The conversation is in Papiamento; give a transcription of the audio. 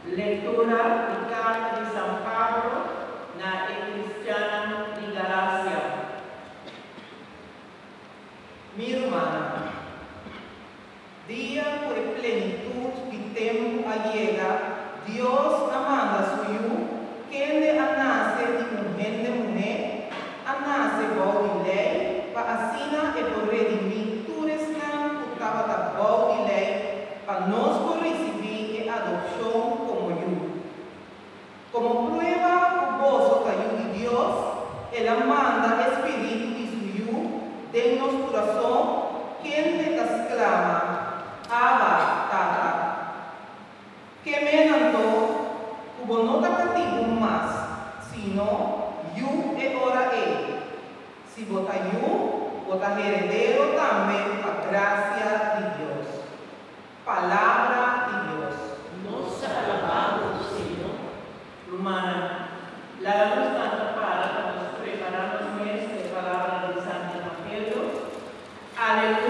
Lektura di karta di San Pablo na e kristiannan di Galasia. Mi rumannan, dia ku e plenitut di tempu a yega, Dios a manda su Yu, kende a nase di un hende muhé, a nase bou di lei, pa asina e por redimí tur esnan ku tabata bou di lei, pa nos por risibí e adopshon komo yu. Komo prueba ku boso ta yu di Dios, el a manda e spiritu di su Yu den nos kurason, kende ta sklama, Abba, Tata! Ke men anto ku bo no ta katibu mas, sino yu e ora ei. Si bo ta yu, bo ta heredero tambe pa grasia di Dios. Palabra di Dios. Nos ta alabá bo, Señor. Rumannan, laga nos lanta para pa nos prepará nos mes pa e palabra di Santu Evangelio. Aleluya!